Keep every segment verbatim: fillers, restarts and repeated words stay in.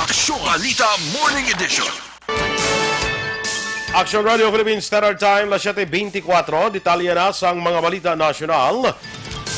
Aksyon Balita Morning Edition. Action Radio Philippines Standard Time, las siete veinticuatro. Detalye na sang mga balita nasyonal.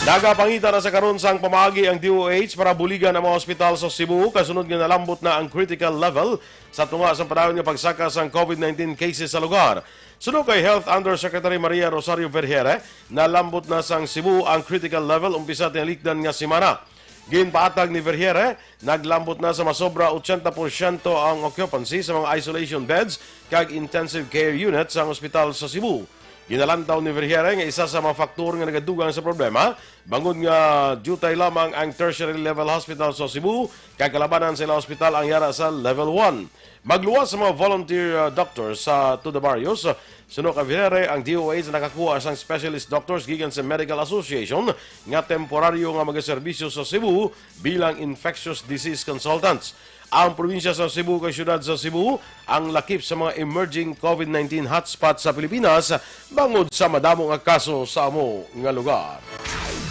Nagapangita na sa karon sang pamaagi ang D O H para buligan ang mga ospital sa Cebu, kasunod nga nalambot na ang critical level sa tunga sang padayon nga pagsaka sang COVID nineteen cases sa lugar. Suno kay Health Undersecretary Maria Rosario Vergeire, nalambot na sang Cebu ang critical level umpisa tinalikdan nga semana. Ginpaatag ni Vergeire, naglambot na sa masobra ochenta porsyento ang occupancy sa mga isolation beds kag intensive care unit sang ospital sa Cebu. Ginalantaw ni Vergeire nga isa sa mga faktor nga nagadugang sa problema, bangod nga diutay lamang ang tertiary level hospital sa Cebu, kag kalabanan sa ila hospital ang yara sa level one. Magluwas sa mga volunteer, uh, doctors sa Tuda Barrios. Suno kay Vergeire, ang D O H nakakuha sang specialist doctors gikan sa Medical Association nga temporaryo nga magaserbisyo sa Cebu bilang infectious disease consultants. Ang probinsya sa Cebu kay siyudad sa Cebu ang lakip sa mga emerging COVID nineteen hotspot sa Pilipinas bangod sa madamo nga kaso sa amo nga lugar.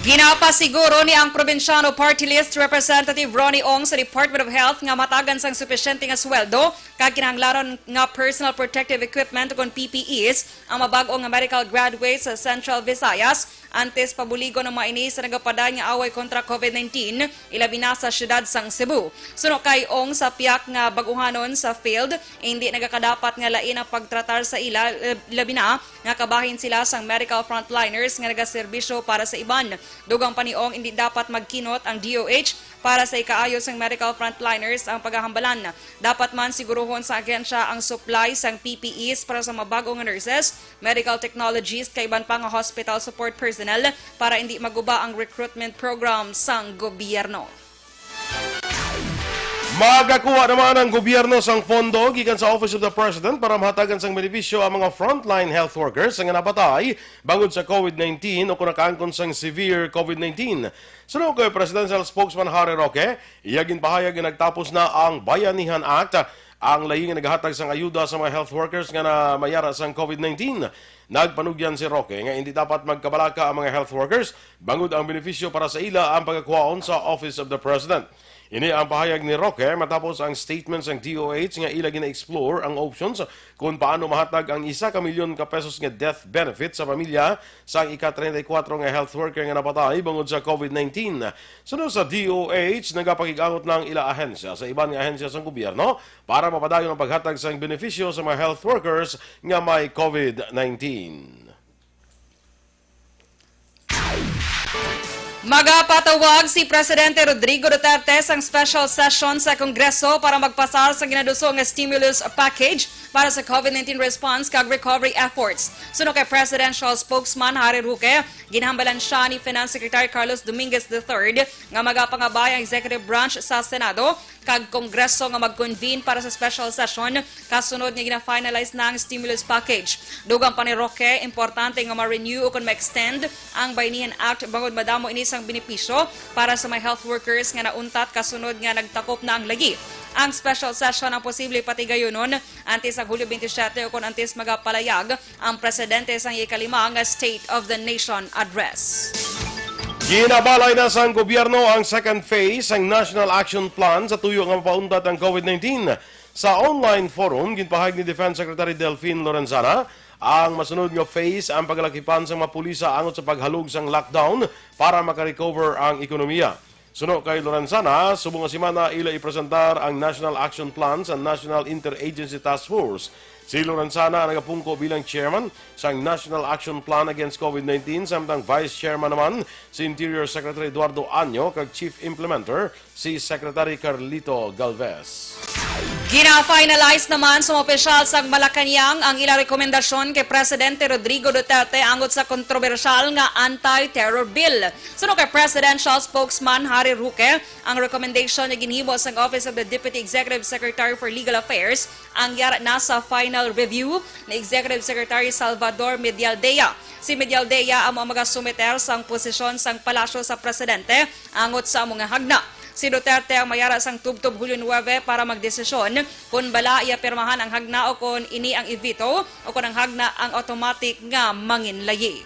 Ginapasiguro ni ang Probinsyano Party List Representative Ronnie Ong sa Department of Health nga matagan sang supisyente nga sweldo kag kinahanglanon nga personal protective equipment kon P P Es ang mabag-o nga medical graduates sa Central Visayas, antes pabuligon ang mga ini sa nagapadayon nga away kontra COVID nineteen, ilabi na sa siyudad sang Cebu. Suno kay Ong, sa pihak nga bag-ohanon sa field, hindi nagakadapat nga lain ang pagtratar sa ila, lab-, labi na nga kabahin sila sang medical frontliners nga nagaserbisyo para sa iban. Dugang pa ni Ong, hindi dapat magkinot ang D O H para sa ikaayo sang medical frontliners ang pagahambalan. Dapat man siguruhon sa agensya ang supply sang P P Es para sa mabag-o nga nurses, medical technologists, kag iban pa nga hospital support personnel para hindi maguba ang recruitment program sang gobyerno. Magakuha naman ang gobyerno sang pondo gikan sa Office of the President para mahatagan sang benepisyo ang mga frontline health workers nga napatay bangod sa COVID nineteen o kung nakaangkon sang severe COVID nineteen. Suno kay Presidential Spokesman Harry Roque, iya ginpahayag nga nagtapos na ang Bayanihan Act, ang layi nga nagahatag sang ayuda sa mga health workers nga namayara sang COVID nineteen. Nagpanugyan si Roque nga hindi dapat magkabalaka ang mga health workers bangod ang benepisyo para sa ila ang pagkakuhaon sa Office of the President. Ini ang pahayag ni Roque matapos ang statement sang D O H nga ila gina-explore ang options kung paano mahatag ang isa ka milyon ka pesos nga death benefit sa pamilya sang ika treinta y cuatro nga health worker nga napatay bangod sa COVID nineteen. Suno sa D O H, nagapakig-angot na ang ila ahensya sa iban nga ahensya sang gobyerno para mapadayon ang paghatag sang benepisyo sa mga health workers nga may COVID nineteen. Magapatawag si Presidente Rodrigo Duterte sang special session sa Kongreso para magpasar sa ginaduso nga stimulus package para sa COVID nineteen response kag recovery efforts. Suno kay Presidential Spokesman Harry Roque, ginhambalan sia ni Finance Secretary Carlos Dominguez the third nga magapangabay ang executive branch sa Senado kag Kongreso nga mag-convene para sa special session kasunod nga gina-finalize na ang stimulus package. Dugang pa ni Roque, importante nga ma-renew o kon ma-extend ang Bayanihan Act bangod madamo ini sang benepisyo para sa mga health workers nga nauntat kasunod nga nagtakop na ang layi. Ang special session ang posible patigayunon antes ang Hulyo twenty-seven o kon antes magapalayag ang presidente sang ikalima nga State of the Nation Address. Ginabalay na sang gobyerno ang second phase sang National Action Plan sa tuyo nga mapauntat ang COVID nineteen. Sa online forum, ginpahayag ni Defense Secretary Delfin Lorenzana, ang masunod nga phase ang paglakipan sang mga pulisa angot sa paghalog sang lockdown para makarecover ang ekonomiya. Suno kay Lorenzana, subong nga semana ila ipresentar ang National Action Plan sa National Interagency Task Force. Si Lorenzana ang nagapungko bilang chairman sang National Action Plan Against COVID nineteen, samtang vice chairman naman si Interior Secretary Eduardo Año kag chief implementer si Secretary Carlito Galvez. Gina-finalize naman sa mga opisyal sa Malacañang ang ilang rekomendasyon kay Presidente Rodrigo Duterte angot sa kontrobersyal nga anti-terror bill. Suno kay Presidential Spokesman Harry Roque, ang recommendation nga ginhimo sang Office of the Deputy Executive Secretary for Legal Affairs ang yara na sa final review ni Executive Secretary Salvador Medialdea. Si Medialdea amo ang magasumiter sang posisyon sang Palasyo sa Presidente angot sa amo nga hagna. Si Duterte ang mayara sang tubtob Hulyo nuebe para magdesisyon kon bala iya pirmahan ang hagna o kon ini ang i-veto o kon ang hagna ang automatic nga manginlayi.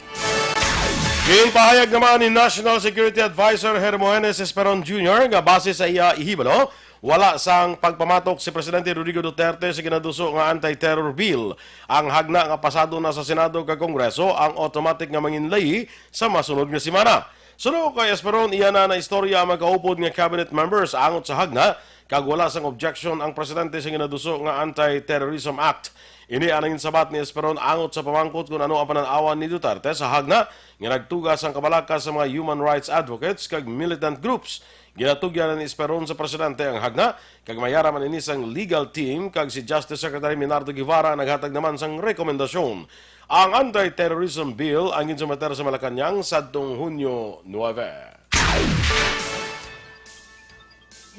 Ginpahayag naman ni National Security Advisor Hermogenes Esperon Junior nga base sa iya ihibalo, wala sang pagpamatok si Presidente Rodrigo Duterte sa ginaduso nga anti-terror bill. Ang hagna nga pasado na sa Senado kag Kongreso ang automatic nga manginlayi sa masunod nga semana. Suno kay Esperon, iya na naistorya ang magkaupod nga cabinet members angot sa hagna, kag wala sang objection ang presidente sa ginaduso nga Anti-Terrorism Act. Ini ang ginsabat ni Esperon angot sa pamangkot kon ano ang panan-awan ni Duterte sa hagna nga nagtuga sang kabalaka sa mga human rights advocates kag militant groups. Ginatugyan na ni Esperon sa presidente ang hagna, kag mayara man ini sang legal team, kag si Justice Secretary Minardo Guevara naghatag naman sang rekomendasyon. Ang anti-terrorism bill ang ginsumiter sa Malacañang sadtong Hunyo nuebe.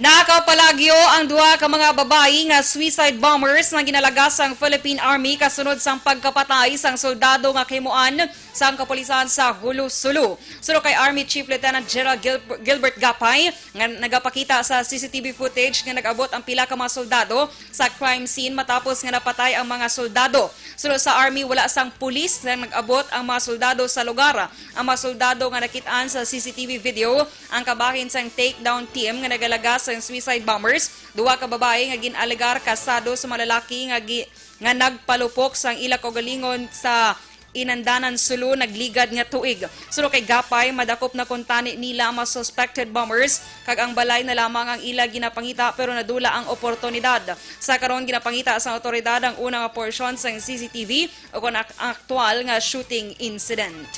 Nakapalagyo ang duha ka mga babayi nga suicide bombers nga ginalagas sang Philippine Army kasunod sang pagkapatay sang soldado nga kahimuan sang kapulisan sa Julu, Sulu. Suno kay Army Chief Lieutenant General Gil-, Gilbert Gapay, nga nagapakita sa C C T V footage nga nag-abot ang pila ka mga soldado sa crime scene matapos nga napatay ang mga soldado. Suno sa Army, wala sang pulis nga nag-abot ang mga soldado sa lugar. Ang mga soldado nga nakit-an sa C C T V video ang kabahin sang takedown team nga nagalagas sang suicide bombers, duha ka babayi nga gin-alegar kasado sa mga lalaki nga gi-, nga nagpalupok sang ila kaugalingon sa Inandanan, Sulu, nagligad nga tuig. Suno kay Gapay, madakop na kuntani nila ang mga suspected bombers, kag ang balay na lamang ang ila ginapangita, pero nadula ang oportunidad. Sa karon, ginapangita sang awtoridad ang una nga porsyon sang C C T V ukon ak-, ang aktual nga shooting incident.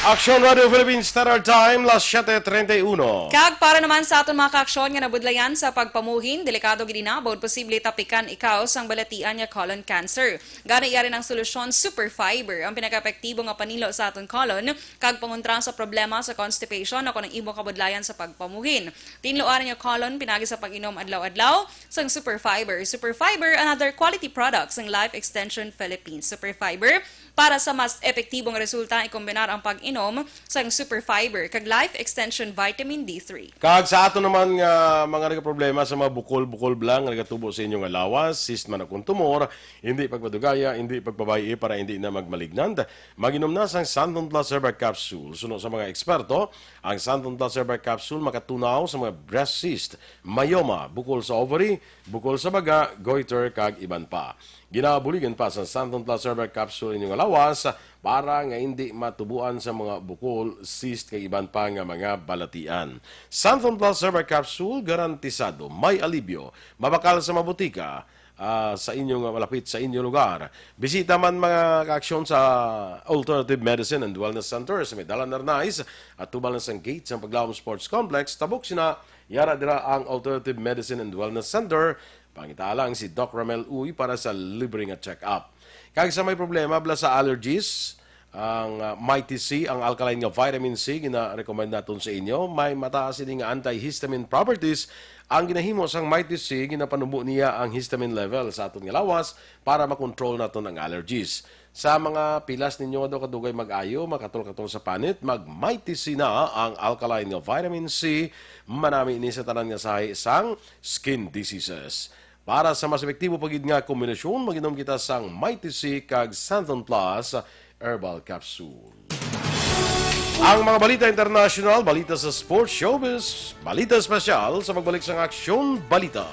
Aksyon Radio Philippines Standard Time, las siete treinta y uno. Kag para naman sa aton mga kaaksyon nga nabudlayan sa pagpamuhin, delikado gid ina, bangod posible tapikan ikaw sang balatian nga colon cancer. Gani, yari ang solusyon, Super Fiber, ang pinakaepektibo nga panilo sa aton colon kag pangontra sa problema sa constipation o kon ang imong kabudlayan sa pagpamuhin. Tinluan ang colon pinagi sa pag-inom adlaw-adlaw sang Super Fiber. Super Fiber, another quality product sang Life Extension Philippines. Super Fiber, para sa mas epektibong resulta, ikombinar ang pag-inom sang Super Fiber kag Life Extension Vitamin D three. Kag sa ato naman nga mga nagaproblema sa mga bukol-bukol bala nga nagatubo sa inyo nga lawas, cyst man o kon tumor, hindi pagpadugaya, hindi pagpabay-i para hindi na magmalignant, mag-inom na sang Santon Plus Herbal Capsule. Suno sa mga eksperto, ang Santon Plus Herbal Capsule makatunaw sa mga breast cyst, myoma, bukol sa ovary, bukol sa baga, goiter, kag iban pa. Ginabuligan pa sa Santon Plus Herbal Capsule inyo nga lawas para nga hindi matubuan sa mga bukol, cyst, kag iban pa nga mga balatian. Santon Plus Herbal Capsule, garantisado may alibyo, mabakal sa mga butika, ah, sa inyo nga malapit sa inyo lugar. Bisita man, mga kaaksyon, sa Alternative Medicine and Wellness Center sa may Dalan Arnaiz, at tubal na sang gate sang Paglawom Sports Complex. Tabok sina, yara dira ang Alternative Medicine and Wellness Center. Pangita lang si Doc Ramel Uy para sa libre nga check-up. Kag sa may problema bala sa allergies, ang, ah, Mighty C, ang alkaline nga vitamin C, gina-recommend naton sa inyo. May mataas ini nga antihistamine properties. Ang ginahimo sang Mighty C, ginapanubo niya ang histamine level sa aton nga lawas para makontrol naton ang allergies. Sa mga pilas ninyo nga daw kadugay mag-ayo, makatol-katol sa panit, mag Mighty C na, ang alkaline nga vitamin C, manami ini sa tanan nga sahi sang skin diseases. Para sa mas epektibo pa gid nga kombinasyon, mag-inom kita sang Mighty C kag Santon Plus Herbal Capsule. Ang mga balita international, balita sa sports, showbiz, balita espesyal sa pagbalik sang Aksyon Balita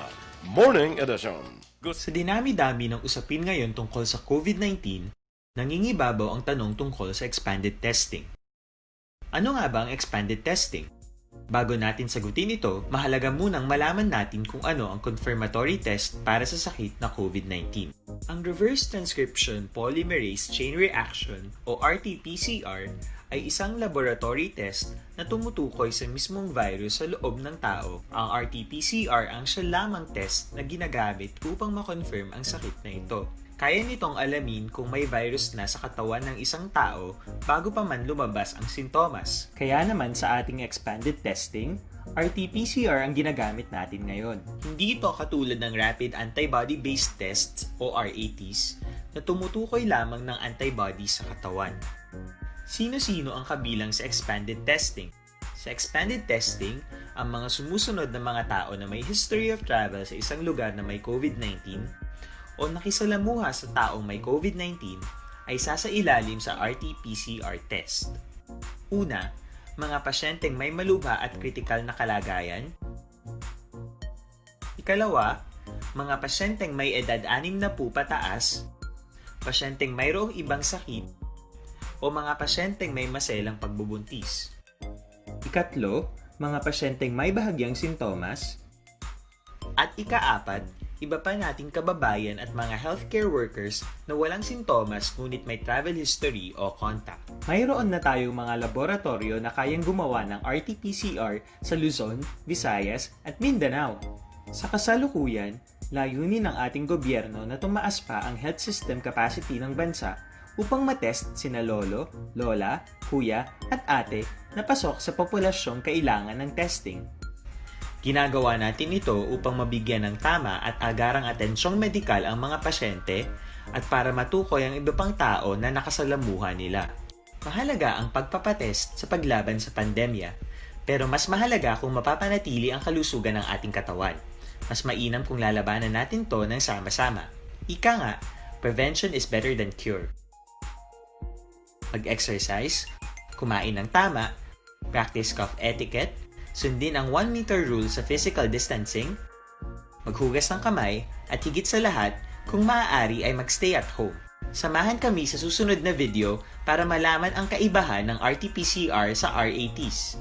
Morning Edition. Sa dinami-dami ng usapin ngayon tungkol sa COVID nineteen, nangingibabaw ang tanong tungkol sa expanded testing. Ano nga ba ang expanded testing? Bago natin sagutin ito, mahalaga munang malaman natin kung ano ang confirmatory test para sa sakit na COVID nineteen. Ang reverse transcription polymerase chain reaction o R T P C R ay isang laboratory test na tumutukoy sa mismong virus sa loob ng tao. Ang R T P C R ang siya lamang test na ginagamit upang ma-confirm ang sakit na ito. Kaya nitong alamin kung may virus na sa katawan ng isang tao bago pa man lumabas ang sintomas. Kaya naman sa ating expanded testing, R T P C R ang ginagamit natin ngayon. Hindi ito katulad ng rapid antibody-based tests o R A Ts na tumutukoy lamang ng antibody sa katawan. Sino-sino ang kabilang sa expanded testing? Sa expanded testing, ang mga sumusunod na mga tao na may history of travel sa isang lugar na may COVID nineteen o nakisalamuha sa taong may COVID nineteen ay sasailalim sa R T P C R test. Una, mga pasyenteng may malubha at kritikal na kalagayan. Ikalawa, mga pasyenteng may edad anim na po pataas, pasyenteng mayroong ibang sakit, o mga pasyenteng may maselang pagbubuntis. Ikatlo, mga pasyenteng may bahagyang sintomas. At ikaapat, iba pa nating kababayan at mga healthcare workers na walang sintomas ngunit may travel history o contact. Mayroon na tayong mga laboratorio na kayang gumawa ng R T P C R sa Luzon, Visayas, at Mindanao. Sa kasalukuyan, layunin ng ating gobyerno na tumaas pa ang health system capacity ng bansa upang matest sina lolo, lola, kuya, at ate na pasok sa populasyong kailangan ng testing. Ginagawa natin ito upang mabigyan ng tama at agarang atensyong medikal ang mga pasyente at para matukoy ang iba pang tao na nakasalamuha nila. Mahalaga ang pagpapatest sa paglaban sa pandemya, pero mas mahalaga kung mapapanatili ang kalusugan ng ating katawan. Mas mainam kung lalabanan natin 'to ng sama-sama. Ika nga, "Prevention is better than cure." Mag-exercise, kumain ng tama, practice cough etiquette, sundin ang one meter rule sa physical distancing, maghugas ng kamay, at higit sa lahat, kung maaari ay mag-stay at home. Samahan kami sa susunod na video para malaman ang kaibahan ng R T P C R sa R A Ts.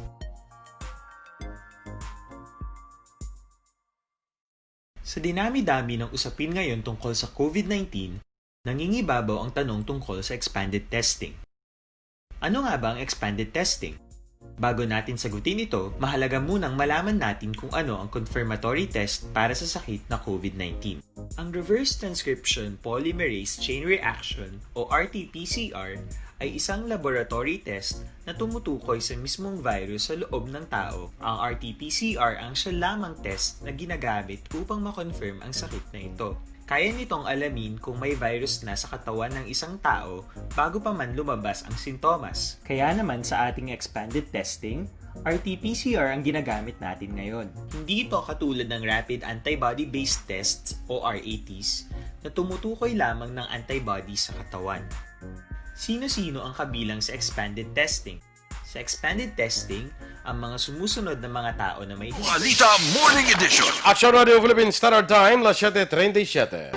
Sa dinami-dami ng usapin ngayon tungkol sa COVID nineteen, nangingibabaw ang tanong tungkol sa expanded testing. Ano nga ba ang expanded testing? Bago natin sagutin ito, mahalaga munang malaman natin kung ano ang confirmatory test para sa sakit na COVID nineteen. Ang reverse transcription polymerase chain reaction o R T P C R ay isang laboratory test na tumutukoy sa mismong virus sa loob ng tao. Ang R T P C R ang siya lamang test na ginagamit upang ma-confirm ang sakit na ito. Kaya nitong alamin kung may virus na sa katawan ng isang tao bago pa man lumabas ang sintomas. Kaya naman sa ating expanded testing, R T P C R ang ginagamit natin ngayon. Hindi ito katulad ng rapid antibody-based tests o R A Ts na tumutukoy lamang ng antibody sa katawan. Sino-sino ang kabilang sa expanded testing? Sa expanded testing, ang mga sumusunod na mga tao na may Balita Morning Edition. Action Radio Philippine Standard Time, las siete treinta y siete.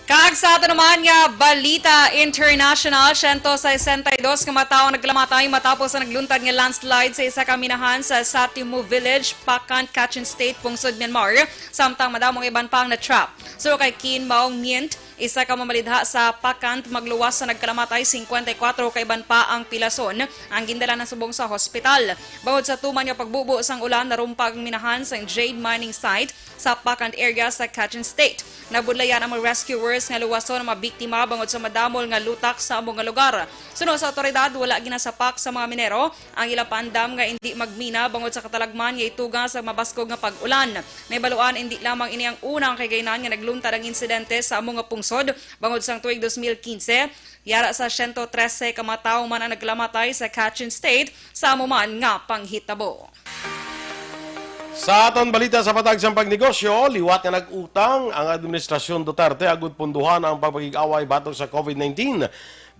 Kag sa ato naman nga balita international, siyento sesenta y dos ka mga tawo ang nagkalamatay matapos ang nagluntad nga landslide sa isa ka minahan sa Satimu Village, Pakant, Kachin State, pungsod Myanmar, samtang madamo nga iban pa ang na-trap. Suno kay Khin Maung Myint, isa ka mamalidha sa Pakant, magluwas sa nagkalamatay, singkwenta y kwatro ka iban pa ang pilason ang gindala na subong sa hospital. Bangod sa tuman nga pagbubo sang ulan, narumpag ang minahan sang jade mining site sa Pakant area sa Kachin State. Nabudlayan ang mga rescuers nga luwason ang mga biktima bangod sa madamol nga lutak sa amo nga lugar. Suno sa awtoridad, wala ginasapak sa mga minero ang ila paandam nga indi magmina bangod sa katalagman nga ituga sa mabaskog nga pag-ulan. Nahibaluan, indi lamang ini ang una kay gainan nga nagluntad ang insidente sa amo nga pungsod, bangod sang tuig dos mil quince, yara sa siyento trese ka mga tawo man ang naglamatay sa Kachin State sa amo man nga panghitabo. Sa aton balita sa patag sang pagnegosyo, liwat nga nag-utang ang Administrasyon Duterte agud punduhan ang pagpakig-away batok sa COVID nineteen.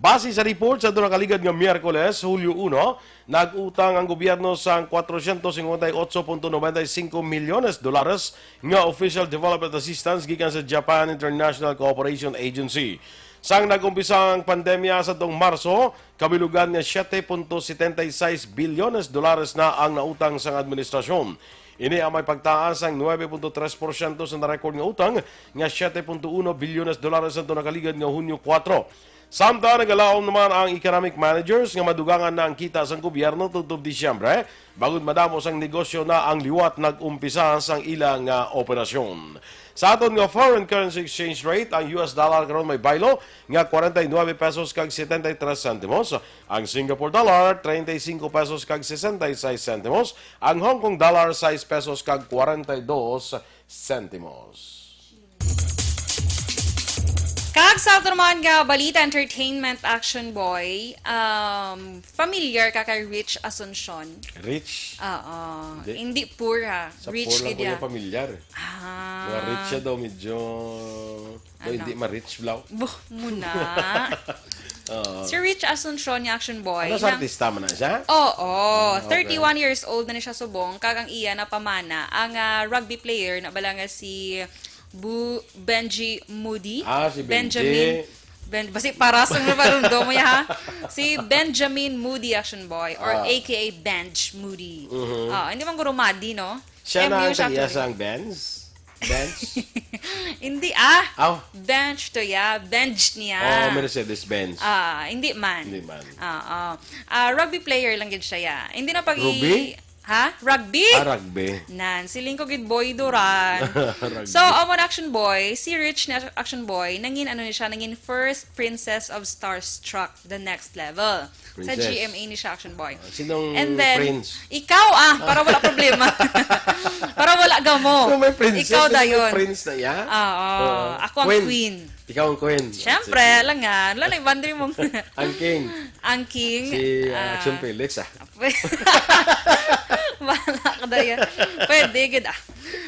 Base sa report sa duna ka ligad nga Miyerkules, Hulyo uno, nag-utang ang gobyerno sang cuatrocientos cincuenta y ocho punto noventa y cinco milyones dolares nga official development assistance gikan sa Japan International Cooperation Agency. Sang nag-umpisa ang pandemya sa tuong Marso, kabilugan nga siete punto setenta y seis bilyones dolares na ang nautang sang administrasyon. Ini ang may pagtaas sang nuebe punto tres porsyento sa na-record nga utang nga siete punto uno bilyones dolares sa tuong nakaligad nga Hunyo kuwatro. Samtang nagalaom naman ang economic managers nga madugangan na ang kita sang gobyerno tubtob Disyembre, bangod madamo sang negosyo na ang liwat nag-umpisa sang ila nga operasyon. Sa aton nga foreign currency exchange rate, ang U S dollar karon may baylo nga kwarenta y nuebe pesos kag setenta y tres sentimos, ang Singapore dollar treinta y cinco pesos kag sesenta y seis sentimos, ang Hong Kong dollar sais pesos kag kwarenta y dos sentimos. Kag sa ato naman nga balita, entertainment, Action Boy, um, familiar ka kay Rich Asuncion? Rich? Oo. Hindi. Hindi poor, ha? Sa rich poor lang gid ko niya ya. Pamilyar. Ah. Mga rich siya daw, medyo, daw Ano? Hindi ma-rich, blaw. Buh, muna. Oo. Si Rich Asuncion nga Action Boy. Ano, sa na artista man na siya? Oo. Ah, okay. Thirty-one years old na ni siya subong, kag ang iya na pamana, ang, ah, rugby player na bala nga si Bu-, Benji Moody. Ah, si Benji. Benjamin. Ben-, basi parasong na parundo mo ya, ha? Si Benjamin Moody, Action Boy, or Ah. A K A Benj Moody. Mhm. Ah, hindi man guro Madi, no? Siya M U na ang siya tag-iya actually. Sang Benz? Benz? Hindi, ah. Aw. Bench to, ya. Bench niya. Oh, Mercedes-Benz. Ah, hindi man. Hindi man. Ah, ah. Ah, rugby player lang gid siya, ya. Hindi na pag i- Ruby? Ha? Rugby? Ah, rugby. Nan, siling ko gid, Boy Duran. Rugby. So, amo na, Action Boy, si Rich na Action Boy, nangin ano ni siya, nangin first Princess of Starstruck, the next level. Sa Princess. G M A ni siya, Action Boy. Ah, sinong And then, prince? Ikaw, ah, para wala problema. Para wala gamo. So, may princess, Ikaw na may dayon. Prince na iya? Oo, Oo. Ako ang Queen. Queen. Ikaw ang queen. Siyempre, Sige. Alangan. Wala na, ibandri mong Ang king. Ang king, Si, ah, ah, Action Felix, ah. Wala ka daya. Pwede, gid, ah.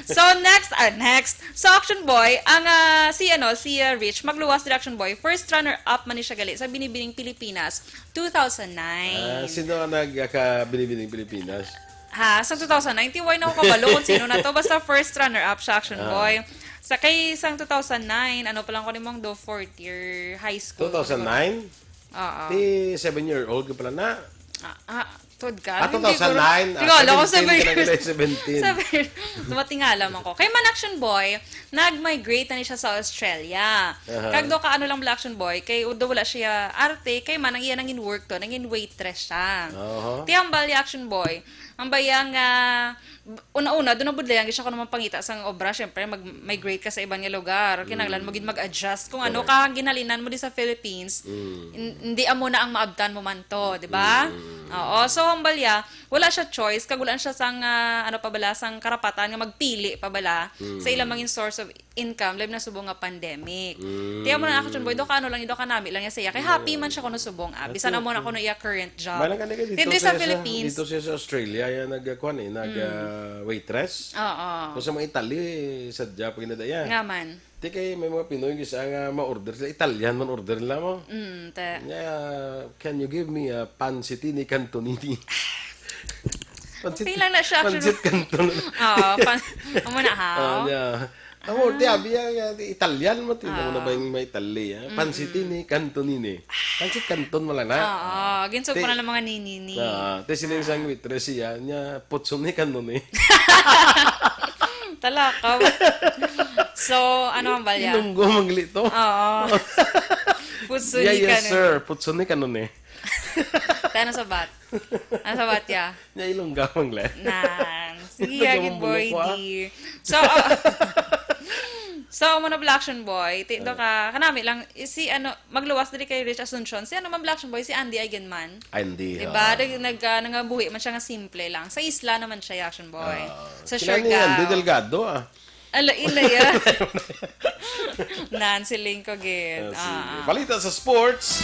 So, next, ah, next. So, Action Boy, ang, ah, si, ano, si, ah, Rich, magluwas diri, Action Boy. First runner-up man ni siya gali sa Binibining Pilipinas, two thousand nine. Ah, sino ang nagka-Binibining Pilipinas? Ha, sa two thousand nine, tiway na ako kabalo kung sino na to. Basta first runner-up siya, Action Ah. Boy. Sa kay sang two thousand nine, ano pa lang ko nimong do, fourth year high school. Two thousand nine? Oo. Di seven year old ka pala na. Ah, ah, tuod ka? Ah, Hindi ko two thousand nine, ah, Tingala ko, seventeen ka na seven years. Gid, seventeen. Seven years. Dumating nga lamang ko. Kay man Action Boy, nag-migrate na ni siya sa Australia. Aha. Kag do ka ano lang bala Action Boy, kay do wala siya arte, kay man ang iya nangin work to, nangin waitress siya. Aha. Ti hambal ni Action Boy, ang bayang, ah, Una-una, doon nabudlayan gid siya kung ano man pangita sang obra. Siyempre, mag-migrate ka sa iban nga lugar. Kinahanglan mo Mm. gid mag-adjust. Kung ano Correct. ka ginhalinan mo di sa Philippines, Mm. in-, hindi amo na ang maabtan mo man to, di ba? Mm, mm, mm. Oo. So, ang balya, wala siya choice, kag wala siya sang, ah, ano pa bala, sang karapatan nga magpili pa bala sa Mm. ilang mga source of income, labi na subong nga pandemic. Mm. Kaya mo na, Action Boy, do ka ano lang, do ka nami lang niya sa iya. Kay happy man siya kuno subong, ah. Bisan Happy, amo na happy. kuno iya current job. May lang ka na ka dito Dito sa sa, sa, Philippines. dito siya sa Australia, yan, nagkuhan eh, nag, Mm. ah, waitress. Oo. Kung sa mga Italy, sadya pa ginadaya. Nga man. Di kay may mga Pinoy, gisa nga ma-order sila, Italian man order nila mo. Mm, te. Nga, "Can you give me a pancitini cantonini?" Pancit, Okay lang na siya, pancit actually. canton. Oo, pan-, amo na, ha? Ah, yeah. Amo, Ah. ti, abi, ah, Italian mo, ti, Ah. mo na ba yung may Italy, ah? Mm-mm. Pancitini, cantonini. Pancit canton mo lang na. Oo, ginsog Ti-, pa na lang mga ninini. Ah, ti, siling sang Ah. waitress siya, niya, "Putsuni canton eh." Talakaw. So, ano ang balya? Ilonggo, manglito. Oo. Putsuni Yeah, yes, canton. sir. Putsuni canton eh. Tayo na sa bat. Ano sa bat ya? Nya ilong gamang le. Nan. Sige, Ito agin, gamang boy, bulok ko, ah. di. So, oh. So, amo na, Black Action Boy. Ti-, do Ah. ka, kanami lang, eh, si, ano, magluwas diri kay Rich Asuncion. Si, ano man, Black Action Boy, si Andy Eigenman. Andy, Diba? ah. Nag-, nag-, ah, nangabuhi man siya nga simple lang. Sa isla naman siya, Action Boy. Ah. Sa Kilala ni Andy Siargao. Delgado, ah. Ala, ila, ya. Nan, siling ko, gid. Ah, sige. Ah, ah. Balita sa sports.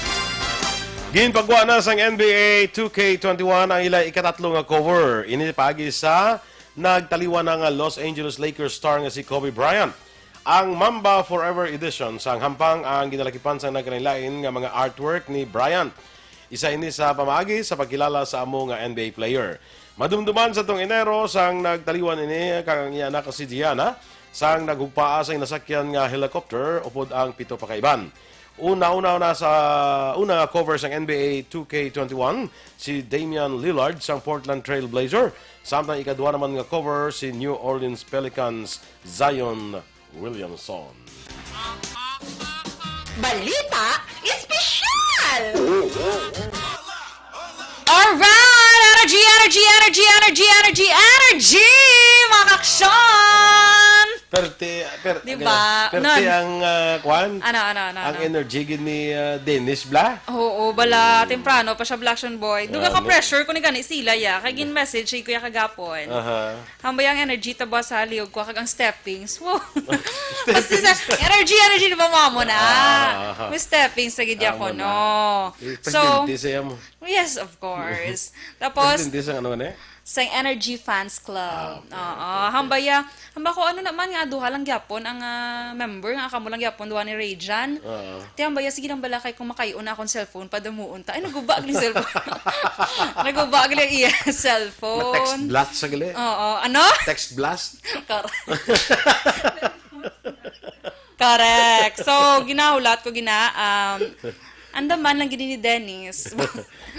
Ginpagwa na sang N B A two K twenty-one ang ila ikatatlo nga cover. Ini paagi sa nagtaliwan na nga Los Angeles Lakers star nga si Kobe Bryant. Ang Mamba Forever Edition sang hampang ang ginalakipan sang nagkalain-lain nga mga artwork ni Bryant. Isa ini sa pamaagi sa pagkilala sa amo nga N B A player. Madumduman sa tong Enero sang nagtaliwan ini kag ang iya anak si Gianna sang naghugpaa sa ginasakyan nga helicopter upod ang pito pa ka iban. Una-una na sa una nga cover sang N B A two K twenty-one, si Damian Lillard sang Portland Trail Blazer, samtang ikadua naman nga cover si New Orleans Pelicans Zion Williamson. Balita Espesyal! Alright! Energy, energy, energy, energy, energy, energy! Mga kaksyon! Perte, per-, Di ba? ano, perte Nun. ang, ah, kwan? Ano, ano, ano, Ang ano? energy gid ni, ah, Dennis Bla? Oo, bala, temprano pa siya, Black Action Boy. Duga Ah, ka mo- pressure ko ni gani sila, ya. Kay gin-message si Kuya kagapon. Aha. Hambay ang energy ta ba sa liog ko kag ang steppings. Wow. Basta sa energy, energy, di ba, mamo na? Ah. May steppings sa gid Amo ako, na. no? Eh, So, presidente siya mo. yes, of course. Tapos, Presidente sa ano, ano eh? Sa Energy Fans Club. Ah, okay, Oo. okay, okay. Hambaya, hamba ko, ano naman nga, duha lang gyapon ang, ah, member, nga kamo lang gyapon, duha ni Rayjan. Oo. Ti hambaya, sige lang bala kay kung makaion na akong cellphone, padamuon ta. Ay, naguba ang cellphone. Naguba ang iya cellphone. Ma-text blast sa gali. Oo. Ano? Text blast? Kar- Correct. So, ginahulat ko, gina, um, andaman lang gini ni Dennis.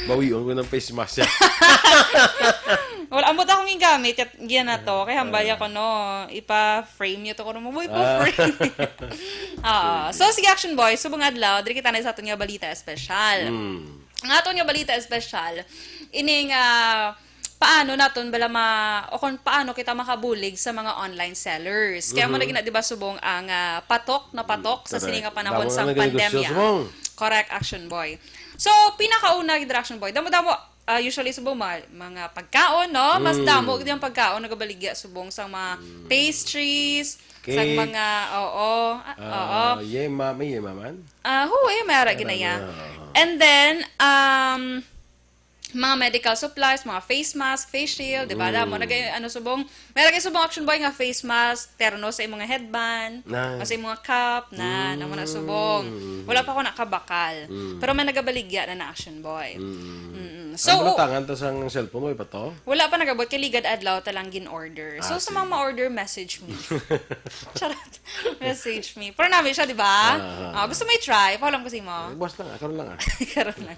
Bawion ko ng face mask siya. Wala, ambot akong gigamit, yat-, giyan na to. Kaya hambal Ah. ako, no, ipa-frame niyo to ko, no, mo Ah. ipa-frame. Oo. So, sige, Action Boy, subong adlaw, diri kita na sa aton nga balita espesyal. Mm. Ang aton nga balita espesyal, ining, ah, paano naton bala ma-, o kung paano kita makabulig sa mga online sellers. Kaya mo Mhm. na gina-, di ba, subong ang, ah, patok na Mm, patok sa correct. sini nga panahon Damo sang na naging negosyo, pandemya. subong. Correct, Action Boy. So, pinakauna, gid, Action Boy, damo-damo, ah, usually, subong, ma-, mga pagkaon, no? Mas Mm. damo gid ang pagkaon nagabaligya, subong, sang mga Mm. pastries, sang Cake. mga, oo, ah, oo. Ah, yema, may yema man? Ah, huway, may ara May ara ginaya. na, oo. And then, um, mga medical supplies, mga face mask, face shield, di ba? Damo, Mm. nagay-, ano, subong, may lagi subong, Action Boy, nga face mask, terno sa imong headband, Nice. o sa imong cup, na, Mm. namo na subong. Wala pa ko nakabakal. Mm. Pero may nagabaligya na na, Action Boy. Mm. Mm-mm. So, So, ang u- butangan to sang cellphone mo, ipa to? Wala pa nagabot, kay ligad adlaw ta lang gin-order. So, Ah, sa mga sige. ma-order, message me. Charot. Message me. Pero nami siya, di ba? Ah, ah, Ah, ah. gusto mo i-try? Pahulam ko sa imo. Eh, buwas lang, ah. Karon lang, ah. Karon lang.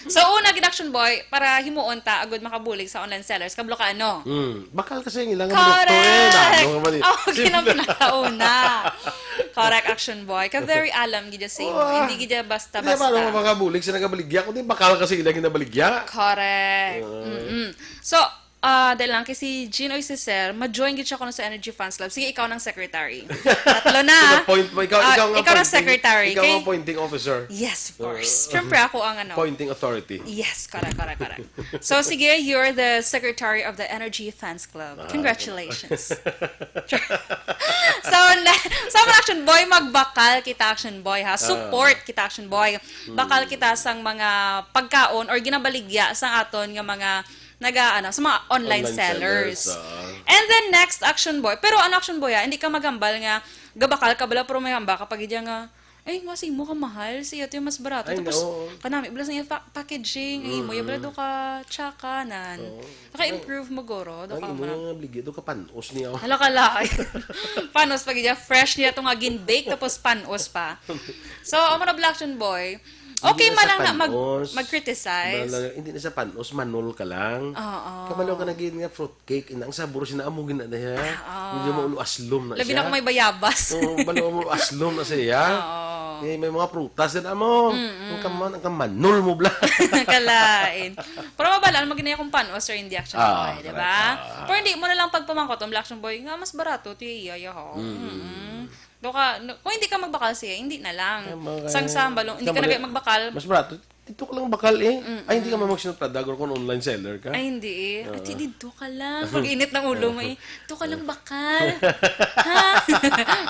So, una, gid, Action Boy, para himuon ta, agud makabulig sa online sellers, kablo ka, ano? Mm. Bakal kasi ang ilang Correct! produkto, eh. Ano nga man, eh. Oh, Simple. Ginapinakauna. Correct, Action Boy. Ka very alam, gid siya sa imo. Wah. Hindi gid siya basta-basta. Hindi, paano makabulig sa nagabaligya? Kundi bakal kasi ilang ginabaligya. Correct. Ah. Mm-mm. So, ah, dahil lang kay si Jean o si Sir, ma-join gid siya kuno sa Energy Fans Club. Sige, ikaw nang secretary. Tatlo na. Pinapoint mo. Ikaw, Ah, ikaw nga ikaw nang pointing, secretary. ikaw Kay nga pointing officer. Yes, of course. Oo. Siyempre, ako ang ano. Pointing authority. Yes, correct, correct, correct. So, sige, you're the secretary of the Energy Fans Club. Ah. Congratulations. So, na, sa mga Action Boy, magbakal kita, Action Boy, ha? Ah. Support kita, Action Boy. Bakal Hmm. kita sang mga pagkaon or ginabaligya sa aton nga mga naga, ano, sa mga online Online sellers, sellers. Oo. And then next, Action Boy. Pero ano, Action Boy, ah, hindi ka maghambal nga gabakal ka bala, pero may hambal ka pa gid nga, "Ay, mas imo ka mahal, siya to yung mas barato." Ay, Tapos, no. kanami bala sa iya pa-, packaging, ay, imo, Mm-mm. bala do ka tsaka, nan. Oo. Naka-improve mo, guro. Do Ang ka imo man. Nga bligya, do ka panos niya. Hala ka lain. Panos pa gid, fresh niya to nga gin-bake, tapos panos pa. So, amo na, Black Action Boy. Okay Hindi na man sa lang na mag-, panos. mag-criticize. Wala lang, hindi na sa panos, manol ka lang. Oo. Kabalo ka na gid nga fruit cake, ina, ang sabor siya na amo gina na siya. Oo. Medyo maulo aslom na Labi siya. na kung may bayabas. Oo, balo mo aslom na siya. Oo. Eh, may mga prutas din amo. Mm-mm. Ang kaman, ang kamanol mo bla. Kalain. Pero mabala, mag-inaya kung panos or hindi, Action Ah, Boy, di correct. ba? Ah. Pero hindi mo na lang pagpamangkot ang Black Action Boy, nga mas barato, ti iya, yaho. Mm. Mm-mm. Do ka, no, kung hindi ka magbakal siya, hindi na lang. Ay, mga Sang kaya, sambalo, hindi ka na kaya magbakal. Mas barato. Dito ka lang bakal eh. Mm-mm. Ay, hindi ka man magsinupra, dagor kung online seller ka. Ay, hindi eh. Oo. Ati, dito ka lang. Pag init ng ulo mo eh. Dito ka lang bakal. Ha?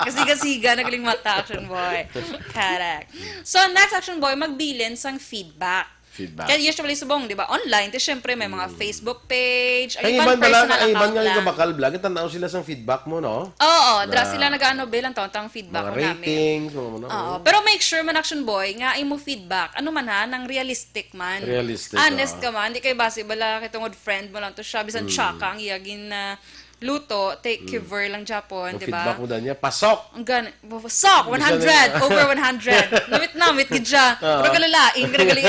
Kasiga-siga, nagaling mata, Action Boy. Correct. So, next, Action Boy, magbilin sang feedback. Feedback. Kaya usually subong, di ba? Online, ti syempre may mga Mm. Facebook page, ang Ang iban iban pala, personal ang iban account nga lang. Gabakal vlog, tanaw sila sang feedback mo, no? Oo, dra Na sila nag-ano, bilang taon-taong feedback mga mo namin. Ratings, mga ano. Oo, pero make sure man, Action Boy, nga imo feedback, ano man ha, nang realistic man. Realistic, Honest oo. Ka man, di kay basi bala kay tungod friend mo lang to siya, bisan Mm. tsaka ang iya gin, ah, luto, take Mm. care lang Japon, Ang di ba? Feedback mo dyan niya, pasok! Ang gan-, pasok, Bisan one hundred, na over one hundred. Namit-namit gid siya. Oo. Pero kalalain, pero gali-,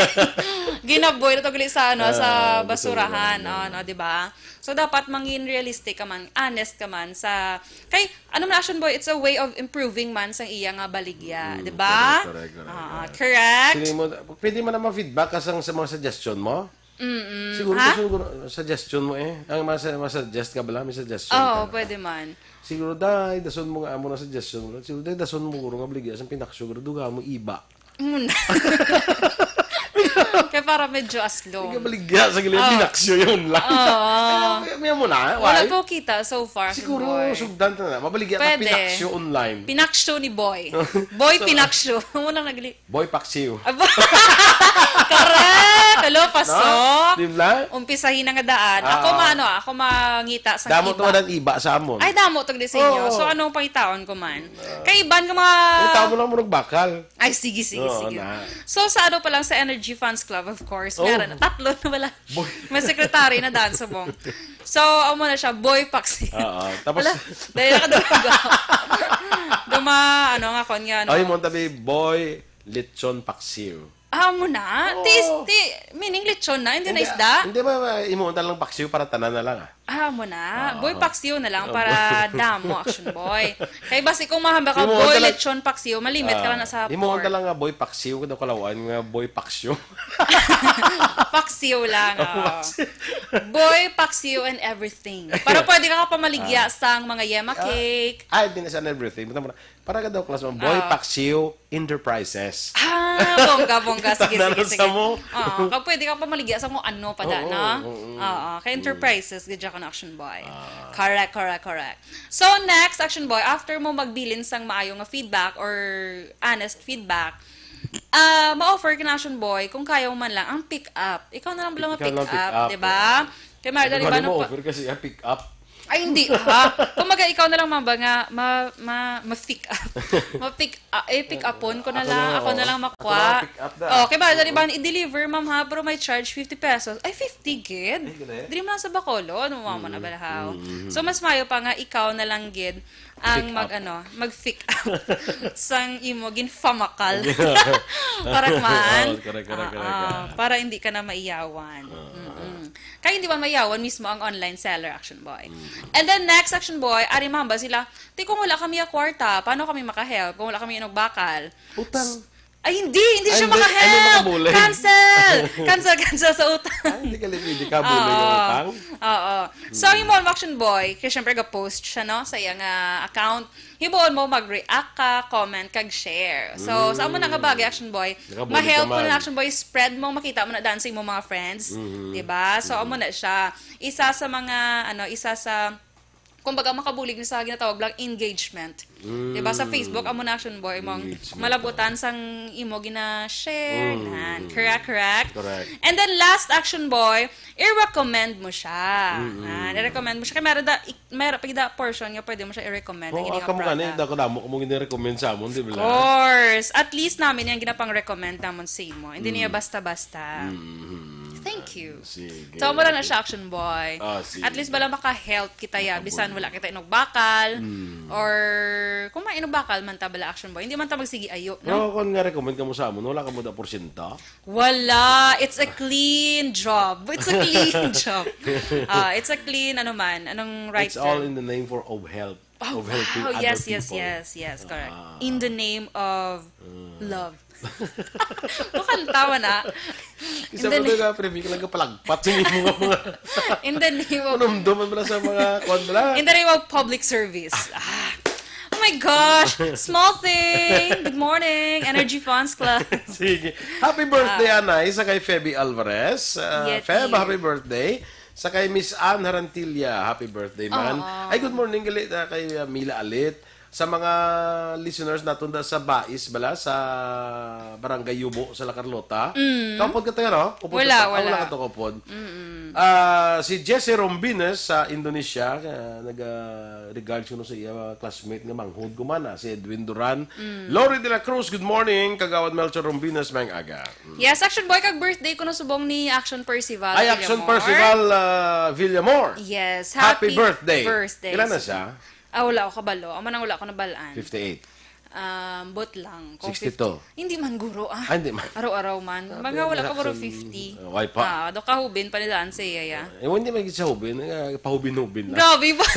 ginaboy na to gali sa, ano, sa Ah, basurahan, basurahan, oo. Ano, di ba? So, dapat mangin realistic ka man, honest ka man sa, kay, ano man, Action Boy, it's a way of improving man sang iya nga baligya, Mm, di ba? Correct, correct, correct, Ah, correct. Correct. Sige mo, pwede man naman feedback ka sang, sa mga suggestion mo? Mm-mm. Siguro, Ha? Siguro, suggestion mo eh. Ang mas, mas suggest ka bala, may suggestion Oo, ka na. Pwede man. Siguro, day, dason mo nga amo na suggestion mo. Siguro, day, dason mo guro nga baligya sang pinaksyo, guro, duga mo iba. Mm. Kaya para medyo aslom. Hindi ka baligya sa gilid. Oh. Pinaksyo yun lang. Oo. Ay, may, may mo na, wala why? Ko kita so far. Siguro, boy, sugdan ta na. Mabaligya ka, pwede. Pinaksyo online. Pinaksyo ni Boy. Boy, so, Pinaksyo. Mo lang nagli- Boy Paksiw. Ah, bo- Correct! Hello, pasok. No? Di ba? Umpisahin na nga daan. Ako, ah, maano, ako mangita sa damo iba. To ang iba sa amon. Ay, damo to di sa inyo. Oo. So, anong pangitaon ko man? Ah. Kay iban nga mga... Ang tao mo lang murag bakal. Ay, sige, sige, oo, sige. Na. So, sa ano pa lang, sa Energy Fans Club, of course. Oh. Meron na. Tatlo na wala. Boy. May secretary na daan sa bong. So, amo na siya, Boy Paksiw. Oo. Tapos, ala, dahil nakadungog ako. Duma, ano nga, kon nga, ano. Ay, mo tabi, Boy Lechon Paksiw. Ah, mo na? Oo. Ti, ti, meaning lechon na, hindi na isda? Hindi ba, ba, imo lang paksiw para tanan na lang, ah. Ah, mo na. Ah. Boy Paksiw na lang para damo, Action Boy. Kay basi kung mahamba ka, imo Boy lang, Lechon Paksiw, malimit ka lang na sa, ah, imo pork. Lang nga, Boy Paksiw, kada kalawan nga, Boy Paksiw. Paksiw lang, oh. Paksiw. Boy Paksiw and everything. Para pwede ka pamaligya, ah, sang mga yema, ah, cake. Ay, di na siya everything. Basta mo na, para ka daw, class mo, Boy, ah, Paksiw Enterprises. Ah, bongga, bongga. Sige, sige, sige. Tanda sa mo. Oo, kag pwede kang pamaligya sa kung ano pa da, oo, no? Oo, oo. Oo, kay enterprises, gadya ka na, Action Boy. Ah. Correct, correct, correct. So, next, Action Boy, after mo magbilin sang maayo nga feedback or honest feedback, ah, ma-offer ka na, Action Boy, kung kaya mo man lang, ang pick up. Ikaw na lang bala ma-pick up, di ba? Ikaw lang pick up, oo. Kay Marda, di ba, mo-offer kasi, ah, pick up. Ay, hindi, ha? Kumbaga, ikaw na lang, mamba, nga ma-, ma-, ma-pick up. Ma-pick, ah, eh, pick upon ko na lang. Ako na lang makwa. Ako na lang pick up na. Oh, kay ba, di ba, i-deliver, ma'am, ha? Pero may charge fifty pesos. Ay, fifty gid? Ay, gani? Diri mo lang sa Bacolod. Ano mo na bala, how? Mm. So, mas mayo pa nga ikaw na lang gid ang mag, ano, mag-pick up sang imo ginpamakal. Para man. Oh, correct, correct, correct, ah, correct. Para hindi ka na maiyawan. Ah. Mm-mm. Kaya hindi man mayawan mismo ang online seller, Action Boy. Mm. And then next, Action Boy, ari mahamba sila, "Ti, kung wala kami ya kwarta, paano kami makahelp? Kung wala kami inugbakal?" Utang. Ay, hindi! Hindi siya makahelp! Ay, hindi, ay, hindi makabulig. Cancel! Cancel, cancel sa utang. Ay, hindi ka li-, hindi ka bulig ang utang? Oo. So, himuon mo, Action Boy, kaya syempre ga-post siya, no, sa iyang, ah, account. Himuon mo, mag-react ka, comment, kag share. So, sa amo na nga bagay, Action Boy, nakabulig ka man. Ma-help mo na, Action Boy, spread mo, makita mo na daan sa imong mga friends. Mm-hmm. Diba? So, amo na siya. Isa sa mga, ano, isa sa, kumbaga, makabulig ni sa ginatawag lang engagement. Mm. Diba? Sa Facebook, amo na, Action Boy, mong malabutan sang imo gina-share. Mm. Nan. Correct, correct. Correct. And then, last, Action Boy, i-recommend mo siya. Mm-mm. Ah, i-recommend mo siya. Kaya meron da, ik-, meron pa gid portion nga pwede mo siya i-recommend. Oo, ang hindi nga kamo gani, product. Dako damo kamo gini-recommend sa amon, di ba? Of course. At least namin yung ginapang-recommend namon sa imo. Hindi niya basta-basta. Mm-hmm. Thank you. Sige. So, amo lang na siya, Action Boy. Ah, sige. At least bala maka-help kita ya. Bisan wala kita inugbakal. Mm. Or, kung may inugbakal man ta bala, Action Boy. Hindi man ta magsigi ayo, no? Pero kung nga recommend ka mo sa amon, wala ka mo da porsyento? Wala. It's a clean job. It's a clean job. Ah, it's a clean, ano man, anong writer? It's all in the name for of help. Oh, of helping other people. Wow. Yes, yes, yes, yes, correct. Ah. In the name of love. Makanta man na. Isa pa doon na, pre, may ka lang kapalagpat sa mga, mga in the name of, manumdum man pala sa mga kwan pala. In the name of public service. Ah. Oh my gosh! Small thing! Good morning, Energy Fans Club. Sige. Happy birthday, ah, Anay, sa kay Feby Alvarez. Ah, Feb, happy birthday. Sa kay Miss Ann Harantilla, happy birthday man. Oo. Ay, good morning gali, ah, kay, ah, Mila Alit. Sa mga listeners naton da sa Bais bala, sa Barangay Yubo, sa La Carlota. Mm. Kaupod ka taga, no? Kaupod ka ta-, ah, wala ka to kaupod. Mm-mm. Ah, si Jesse Rombines sa Indonesia, ah, nag, ah, regards kuno sa iya classmate nga manghod ko man, ah, si Edwin Duran. Mm. Lori de la Cruz, good morning. Kagawad Melchor Rombines, maayong aga. Mm. Yes, Action Boy, kag birthday kuno subong ni Action Percival Villamor. Ay, Action Percival, ah, Villamor. Yes, happy birthday. Happy birthday. Kailan na siya? Ah, wala ako kabalo. Amo nang wala ako nabalaan. Fifty-eight. Um, bot lang. Kung sixty-two. Fifty, hindi man guro, ah. Ah, hindi man. Araw-araw man. Sabi nga, wala ka guro Action, fifty. Ah, why pa? Ah, do kahubin pa nila ang saya, ya. Eh, hindi man sa hubin. Eh, pahubin-hubin lang. Grabe ba?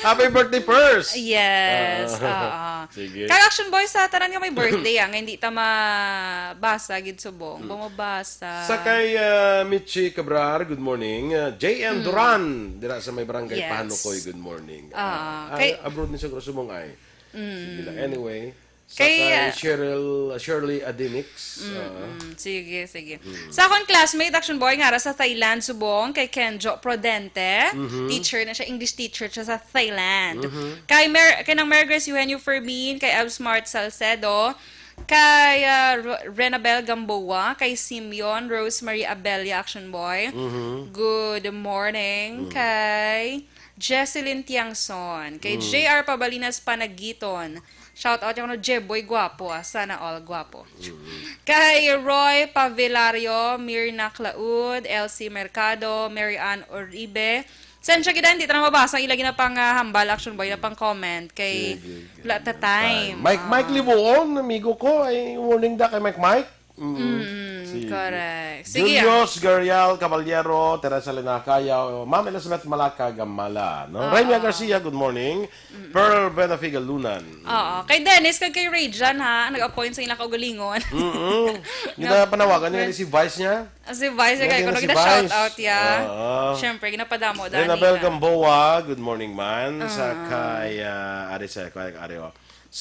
Happy birthday, Pers! Yes, ah, oo. Sige. Kag Action Boy, sa tanan nga may birthday, ah, nga hindi ta mabasa, gid subong. Hmm. Bumabasa. Sa kay, ah, Michi Cabrar, good morning. Ah, J M Duran, dira sa may barangay Pahanukoy, good morning. Yes. Ah, ah, kay abroad ni sa Grosso Mong ay. Mm. Sige lang. Anyway, Sa Kay, kay ah, Cheryl, Shirley Adinix. Mm, Ah. mm. Sige, sige. Mm. Sa akon classmate, Action Boy, nga ara sa Thailand, subong, kay Kenjo Prodente. Mhm. Teacher na siya, English teacher siya sa Thailand. Mhm. Kay Mer-, kay nang Mary Grace Eugenio Fermin, kay Absmart Salcedo, kay, ah, Ro-, Renabel Gamboa, kay Simeon Rosemary Abella, Action Boy. Mhm. Good morning. Mm. Kay Jesselyn Tiangson, kay Mm. J R Pabalinas Panagiton. Shout out yung ano, Jeboy Guapo, ah. Sana all guapo. Mm. Kay Roy Pavilario, Mirna Claud, Elsie Mercado, Mary Ann Oribe. Sensya gid, hindi ta na mabasa ang ila ginapang, ah, hambal, Action Boy, na pang comment. Kay Sige, wala ta time. Mike, Mike Ah. Libuon, amigo ko, ay warning da kay Mike Mike. Mm, Sige. correct. Sige, ah. Julius Garial Caballero, Teresa Linacayo, Ma'am Elizabeth Malaca Gamala, no? Oo. Raymia Garcia, good morning. Mm. Pearl Benafiga Lunan. Oo. Kay Dennis, kag kay Ray Jan, ha, nag-appoint sa ilang kaugalingon. Mm-mm. Nga Ginapanawagan niya friend. ni si Vice niya? Ah, si Vice, Yan kay din kuno si gina-shout Vice. out, ya. Oo. Siyempre, ginapadamo, Dani, Renabel na. Gamboa, good morning, man. Sa Ah. kay, ah, ari sa, kay, ari, oh.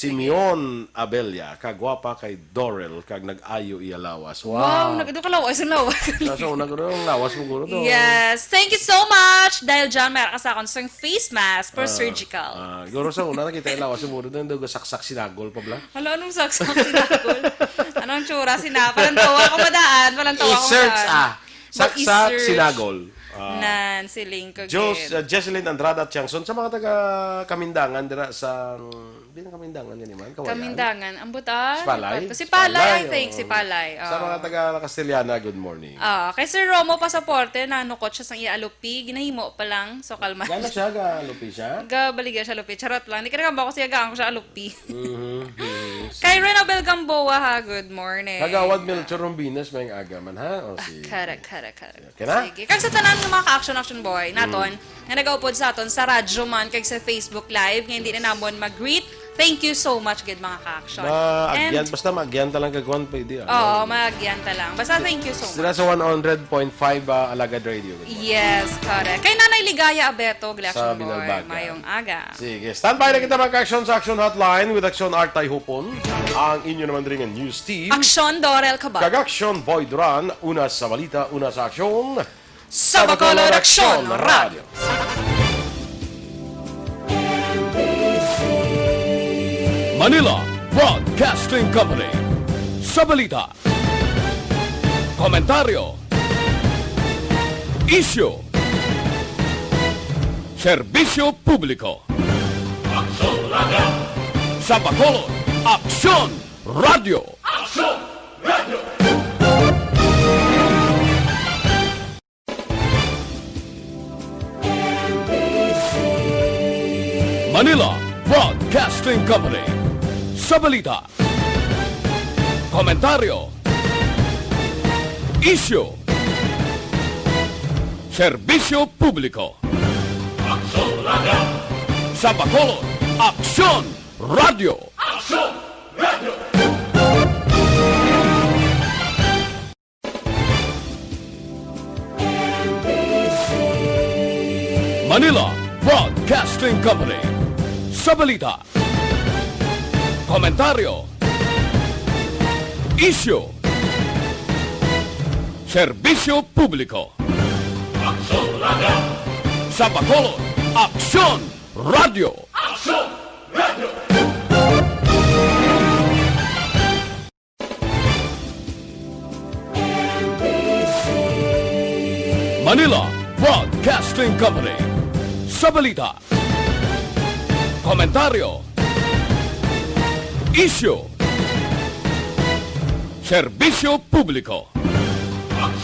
Simeon Abella, kagwapa kay Dorel, kag nag-ayo iya lawas. Wow, Wow. nag-, doon ka lawas, ang lawas. Sa, sa una, guro, ang lawas mo, guro, to. Yes. Thank you so much. Dahil dyan, meron ka sa akon sa face mask for Ah, surgical. ah, guro, sa una, nakita yung lawas mo, guro, doon, doon, saksak sinagol pa, bla? Hala, anong saksak sinagol? Anong tsura? Sina-, palantawa ko madaan, palantawa ko I-search, madaan. ah. Saksak Mag-i-search. sinagol. Ah. Nan, si Lingkog Jos-, Gate. ah, Jesselyn Andrada Tiangson, sa mga taga Kamindangan, dira sa, mm, di na Kamindangan, yan, man, Kawayan. Kamindangan. Ambot, ah, Si Palay? si Palay, Si Palay, I think, si oo. Palay, Sa oo. mga taga La Castellana, good morning. Ah, kay Sir Romo Pasaporte, nanukot siya sa iya alupi, ginahimo pa lang, so kalma. Gana siya, ga alupi siya? Gabaligya siya alupi. Charot lang. Di ka na ba ako siya gaang siya alupi? Mhm, mhm. Kay Renabel Gamboa, ha, good morning. Kagawad Melchor Rombinas, may aga man, ha? O, Ah, sige. correct, correct, correct. Okay na? Sige. Kag sa tanan nga mga ka-action, action boy, Mm. naton, nga nagaupod sa aton sa radyo man, kag sa Facebook Live, nga hindi na Yes. namon mag-greet, thank you so much, gid, mga ka-action. Maagyan, And basta maagyan ta lang kag kuwan, pwede, ah. Oo, maagyan ta lang. Basta thank you so Sila much. sa one hundred point five, ah, Alagad Radio. Good morning. Yes, correct. Kay Nanay Ligaya Abeto, gid, Sa action boy. Binalbagan. Mayong aga. Sige, standby na kita, mga ka-action, sa Action Hotline with Action Art Tayhupon. Ang inyo naman rin nga news team. Action Dorel Cabal. Kag Action Boy Duran, una sa balita, una sa aksyon. Sa Bacolod, Action Radio. Manila Broadcasting Company. Sa balita, komentaryo, isyu, serbisyo publiko. Aksyon Radio. Sa Bacolod, Aksyon Radio. Aksyon Radio. Manila Broadcasting Company. Sa balita, komentaryo, isyu, serbisyo publiko. Aksyon Radio. Sa Bacolod, Aksyon Radio. Aksyon Radio. Manila Broadcasting Company. Sa balita, komentaryo, isyu, serbisyo publiko. Aksyon Radio. Sa Bacolod, Aksyon Radio. Aksyon Radio. Manila Broadcasting Company. Sa balita, komentaryo, isyu, serbisyo publiko.